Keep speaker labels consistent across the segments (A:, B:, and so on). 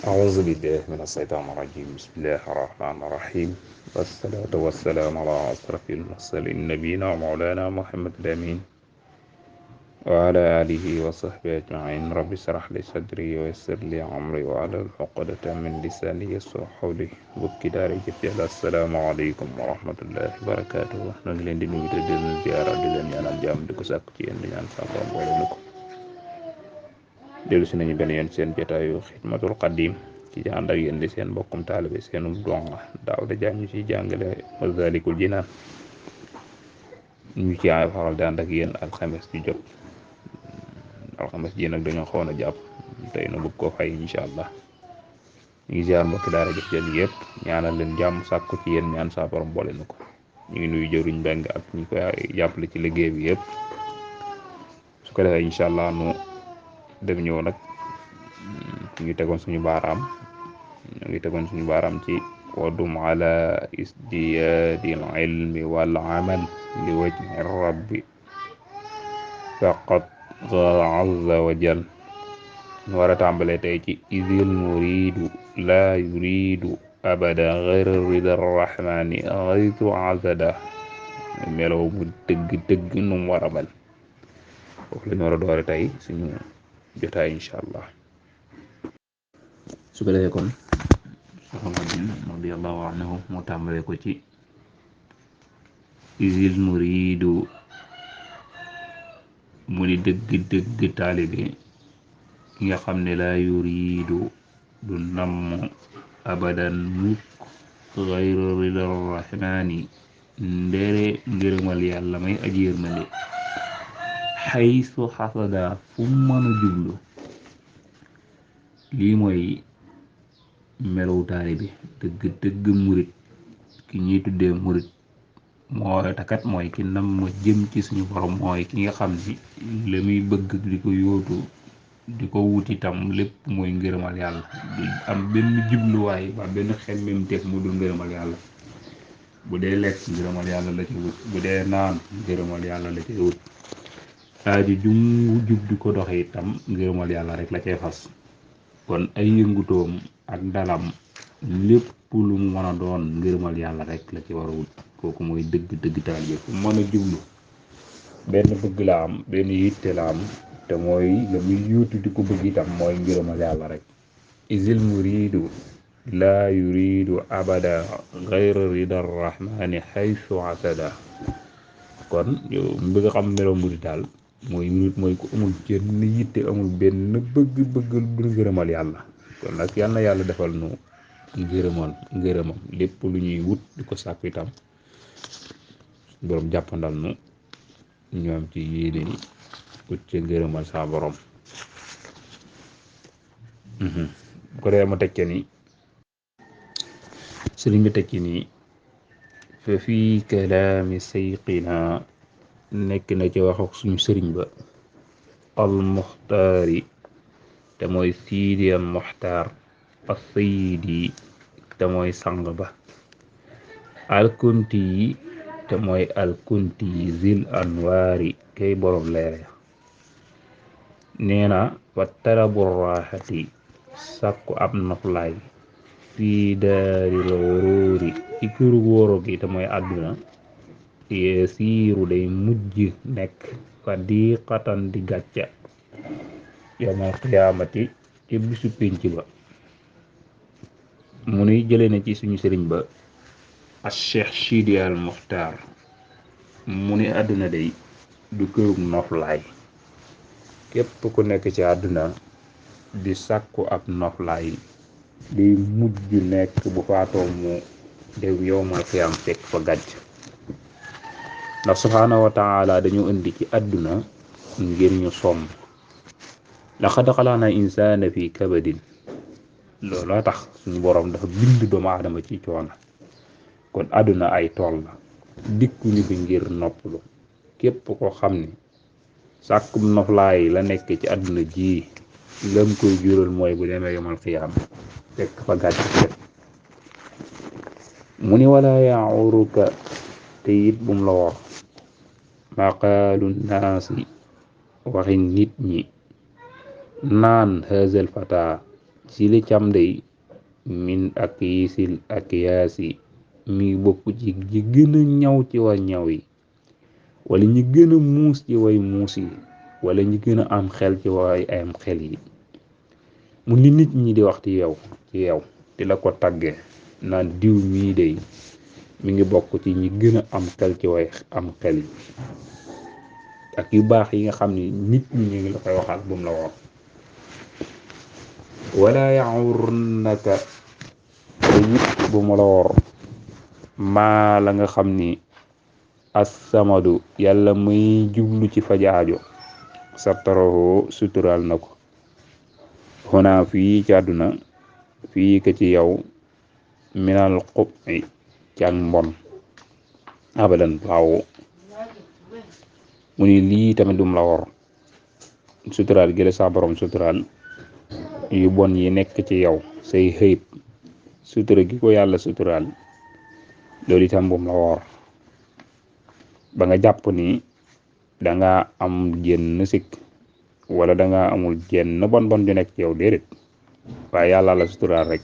A: أعوذ بالله من الشيطان الرجيم بسم الله الرحمن الرحيم والصلاة والسلام على أشرف المرسلين نبينا ومولانا محمد الأمين وعلى آله وصحبه أجمعين رب اشرح لي صدري ويسر لي أمري واحلل عقدة من لساني يفقهوا قولي bokki daara jëf yàlla asalaamaaleykum wa rahmatullahi wa barakaatuh na ngi leen di nuyu te di leen ziara di leen ñaanal jàmm di ko sàkku ci yéen di ñaan sa borom boole na ko dellu si nañu benn yoon seen jotaayu xidmatul xadim ci ànd ak yéen di seen mbokkum taalibe seenum donga daaw da jàng ñu ci jàngale Masaalikul Jinaan ñu ci faral di ànd ak yéen alxames ji jot alxames ji nag dañoo xawoon a jàpp tey na bëgg koo fay incha allah ñu ngi ziar mbokki daara jëf jël yëpp ñaanal leen jàmm sàkku ci yéen ñaan saa borom boole na ko ñu ngi nuyu jëruñ mbeng ak ñi koy jàppale ci liggéey bi yëpp su ko defee incha allah nu dem ñëw nag ñu ngi tegoon suñu baaraam ci wadum ala isdiyaadil ilmi wal amal li wajhi rabbi faqat azza wa jal ñu war a tàmbalee tey ci idil muridu la yuridu abada ghayra rida rahmani ghaytu azada melow mu dëgg nu mu war a mel foofu la ñu war a doore tey suñu jotaay incha allah su ko defee kon Muhammadin radiyallahu anhu moo tàmbalee ko ci idil muridu mu ni dëgg taalibe ki nga xam ne laa yuridu du namm abadan mukk ghayra ridar rahmani ndere ngërëmal yàlla may aji yërmande xaysu xasada fu mën a jublu lii mooy melow taalibe dëgg murit ki ñuy tuddee murit mooy takat mooy ki namm jëm ci suñu borom mooy ki nga xam ni la muy bëgg di ko yóotu di ko wuti tam lépp mooy ngërëmal yàlla du am benn jubluwaay ba benn xemmem teef mu dul ngërëmal yàlla bu dee lekk ngërëmal yàlla la ci wut bu dee naan ngërëmal yàlla la ci wut aaju jum jub di ko doxe itam ngërëmal yàlla rek la cay fas kon ay yëngutoom ak dalam lépp lu mu mën a doon ngërëmal yàlla rek la ci war a wut kooku mooy dëgg taalibe fu mën a jublu benn bëgg la am benn yitte la am te mooy la muy yuutu di ko bëgg itam mooy ngërëmal yàlla rek isil muridu laa yuridu abada ghayra ridar rahmani haythu asada kon yow bëgg xam melo murid daal mooy murid mooy ku amul jenn yitte amul benn bëgg lu ngërëmal yàlla kon nag yal na yàlla defal nu ngërëmam lépp lu ñuy wut di ko sàkku itam borom jàppandal nu ñoom ci yéene ut ci ngërëmal saa borom bu ko dee ma tekke ni sëriñ bi tekki nii fa fii kalaami sayqina nekk na ci wax suñu sëriñ ba al muxtaari te mooy siidi al muxtaar al sayidi te mooy sang ba al kunti yi te mooy al kunti yi zil anwaari kay borom leere nee na wa talabu raaxati sàkku ab noflaay fii daaril wuruuri ci këru wóoro gi te mooy àdduna yasiiru day mujj nekk fa diqatan di gàcca yawmal qiyaamati ci bisu pénc ba mu nuy jëlee na ci suñu sëriñ ba al cheikh Sidi al Muxtaar mu ni àdduna day du kërug noflaay képp ku nekk ci àdduna di sàkku ab noflaay di mujj nekk bu faatoo mu dew yowmal xiyaam fekk fa gàcc ndax subhaanahu wa taala dañu indi ci àdduna ngir ñu somm laqad xalaqnal insaana fi kabadin looloo tax suñu boroom dafa bind doomu aadama ci coono kon àdduna ay tool la dikkuñu bi ngir noppalu képp ko xam ni sàkkum noflaay la nekk ci àdduna ji lam koy jural mooy bu demee yomal xiyaam fekk fa gàcc fépp mu ni wala yauruka te it bum la wor maqaalu naasi waxi nit ñi naan hazel fata si li cam day min ak yisil ak yaasi mi bokk ci ñi gën a ñaw ci way ñaw yi wala ñi gën a muus ci way muus yi wala ñi gën a am xel ci way am xel yi mu ni nit ñi di wax ci yow di la ko tagge naan diw mii day mi ngi bokk ci ñi gën a am xel ci way am xel yi ak yu baax yi nga xam ni nit ñi ñu ngi la koy waxal bu mu la wor wala yaghurrannaka it bu mu la wor maa la nga xam ni as-samadu yàlla muy jublu ci fajaajo sattarahu sutural na ko xonaa fii ci àdduna fii ka ci yow minal xub'i ci ak mbon abadan waaw mu ni lii tamit dum la wor sutural gi la sa borom sutural yu bon yi nekk ci yow say xëyib sutura gi ko yàlla sutural loolu itam bum la wor ba nga jàpp ni danga am jenn sikk wala danga amul jenn bon ju nekk ci yow déedéet waaye yàlla la sutural rek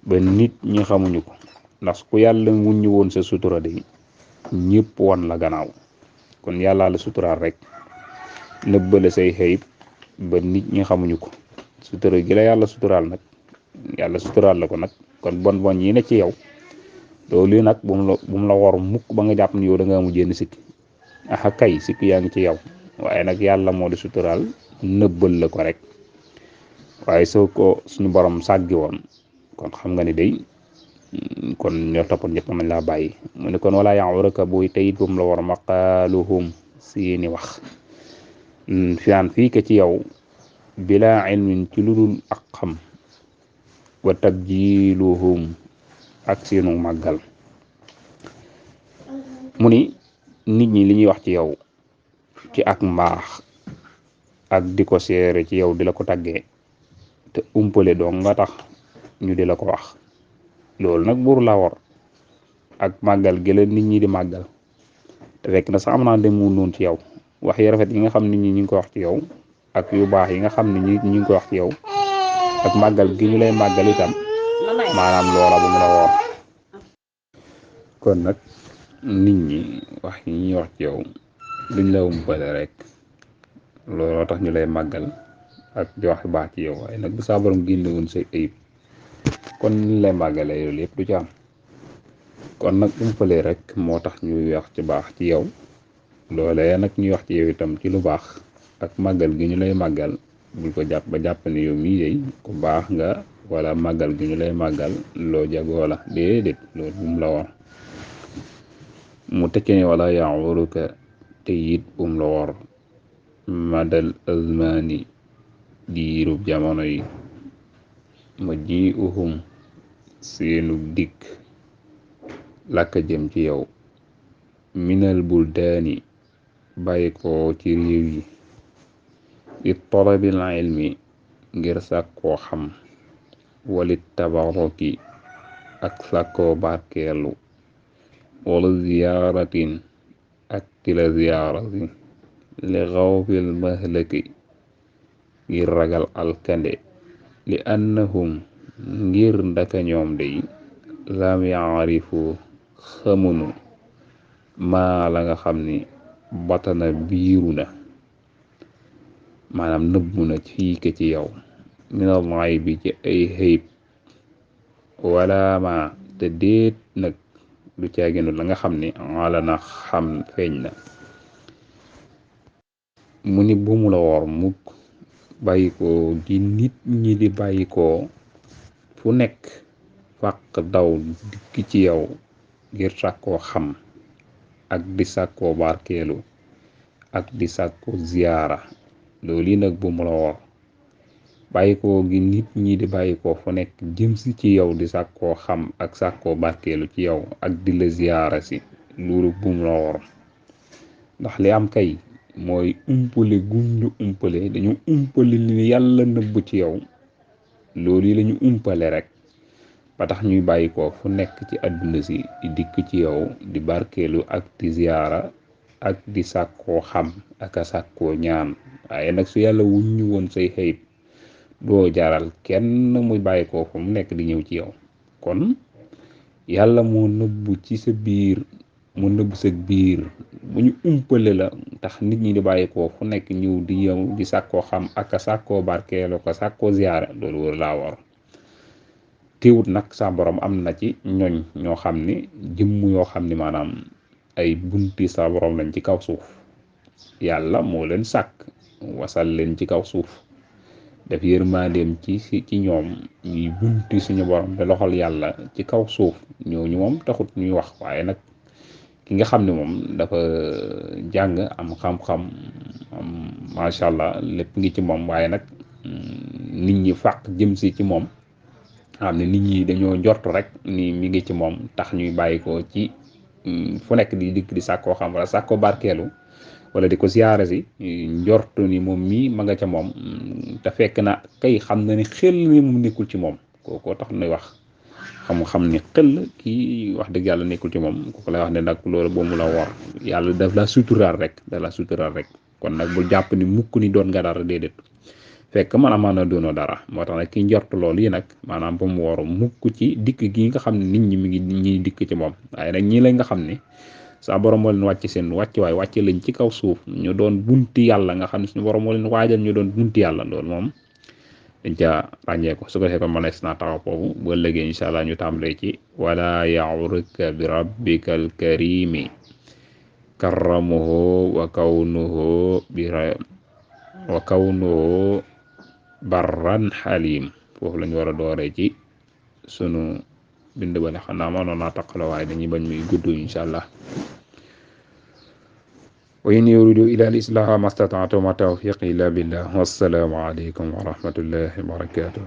A: ba nit ñi xamuñu ko ndax ku yàlla wuññi woon sa sutura de ñëpp won la gannaaw kon yàlla la sutural rek nëbbale say xëyib ba nit ñi xamuñu ko sutura gi la yàlla sutural nag yàlla sutural la ko nag kon bon yi ne ci yow loolu nag bu mu la wor mukk ba nga jàpp ni yow da nga amu jenn sikki axa kay sikki yaa ngi ci yow waaye nag yàlla moo di sutural nëbbal la ko rek waaye soo ko suñu borom sàggi woon kon xam nga ni day kon ñoo toppoon ñëpp nañ laa bàyyi mu ne kon wala ya'uraka buy teyit bu mu la wor maqaaluhum seeni wax fiaan fii ka ci yow bila ilmin ci ludul ak xam wa tabjiluhum ak seenu màggal mu ni nit ñi li ñuy wax ci yow ci ak mbaax ak di ko seere ci yow di la ko taggee te umpale doo nga tax ñu di la ko wax loolu nag buur la wor ak màggal gi la nit ñi di màggal te fekk na sax am naa dem mu noonu ci yow wax yi rafet yi nga xam nit ñi ñu ngi ko wax ci yow ak yu baax yi nga xam ne ñu ngi ko wax ci yow ak màggal gi ñu lay màggal itam maanaam loola bu mu la wor kon nag nit ñi wax yi ñuy wax ci yow duñ la umpale rek looloo tax ñu lay màggal ak di wax baax ci yow waaye nag bu saa borom génne woon say ayib kon ñu lay màggale loolu yëpp du ci am kon nag umpale rek moo tax ñuy wax ci baax ci yow loolee nag ñuy wax ci yow itam ci lu baax ak màggal gi ñu lay màggal bul ko jàpp ba jàpp ne yow mii dey ku baax nga wala màggal gi ñu lay màggal loo jagoo la déedéet loolu bu mu la wor mu tekki ne wala ya'uruka te it bu mu la wor madal azmani diirub jamono yi ma ji seenu dikk lakka jëm ci yow minal buldaani bàyyi ko ci réew yi di talabil ilmi ngir sàkkoo xam walit tabaroki ak sàkkoo barkeelu wala ziyaaratin ak tila ziyaarati li xawfil mahlaki ngir ragal alkande li annahum ngir ndaka ñoom day lam yaarifu xamunu maa la nga xam ni batana biiru na maanaam nëbbu na fii ke ci yow minallay bi ci ay xëyib wala ma te déet nag du caaginu la nga xam ni wala na xam feeñ na mu ni bu mu la wor mukk bàyyikoo gi nit ñi di bàyyikoo fu nekk fàq daw dikk ci yow ngir sàkkoo xam ak di sàkkoo barkeelu ak di sàkkoo ziyaara loolu yi nag bu mu la wor bàyyikoo gi nit ñi di bàyyikoo fu nekk jëm si ci yow di sàkkoo xam ak sàkkoo barkeelu ci yow ak di la ziyaara si loolu bu mu la wor ndax li am kay mooy umpale gum ñu umpale dañu umpale li yàlla nëbb ci yow loolu yi lañu umpale rek ba tax ñuy bàyyi ko fu nekk ci àdduna si di dikk ci yow di barkeelu ak di ziyaara ak di sàkkoo xam ak a sàkkoo ñaan waaye nag su yàlla wuññu woon say xëyib doo jaral kenn muy bàyyi ko fu mu nekk di ñëw ci yow. kon yàlla moo nëbbu ci sa biir mu nëbbu sa biir bu ñu umpale la tax nit ñi di bàyyi ko fu nekk ñëw di yow di sàkkoo xam ak a sàkkoo barkeelu ko sàkkoo ziyaara loolu wër laa war. teewut nag sa borom am na ci ñooñ ñoo xam ni jëmm yoo xam ni maanaam ay bunti sa borom lañ ci kaw suuf. yàlla moo leen sàkk wasal leen ci kaw suuf def yërmandeem ci ñoom ñuy bunti suñu borom te loxol yàlla ci kaw suuf ñooñu moom taxut ñuy wax. waaye nag ki nga xam ne moom dafa jàng am xam-xam am macha allah lépp ngi ci moom waaye nag nit ñi fàq jëm si ci moom xam ne nit ñi dañoo njort rek ni mi ngi ci moom tax ñuy bàyyi ko ci fu nekk di dikk di sàkkoo xam wala sàkkoo barkeelu wala di ko siyaare si njortu ni moom mii ma nga ca moom te fekk na kay xam na ni xel ni mu nekkul ci moom kookoo tax nuy wax xam ni xel kii wax dëgg yàlla nekkul ci moom kooku lay wax ne nag loolu boo mu la wor yàlla daf la suturaal rek kon nag bul jàpp ni mukk ni doon nga dara déedéet fekk man amaana doonoo dara moo tax nag ki njort loolu yi nag maanaam ba mu waru mukk ci dikk gi nga xam ne nit ñi mi ngi ñiy dikk ci moom. waaye nag ñii la nga xam ne sa borom moo leen wàcc seen wàccuwaay wàcce lañ ci kaw suuf ñu doon bunti yàlla nga xam ne suñu borom moo leen waajal ñu doon bunti yàlla loolu moom dañ ca ràññee ko su ko defee kon mënees naa taxaw foofu bu ëllëgee incha allah ñu tàmbalee ci wala ya'urka bi rabbikal karimi karramuhu wa kawnuhu barran xalim foofu lañu war a dooree ci sunu bind ba ne xam naa mënoon naa taqala waaye dañuy bañ muy gudd incha allah. wa in yuridu ila al islaha mastata'tu ma tawfiqi illa billah wassalaamu alaykum wa rahmatullahi wa barakatuh.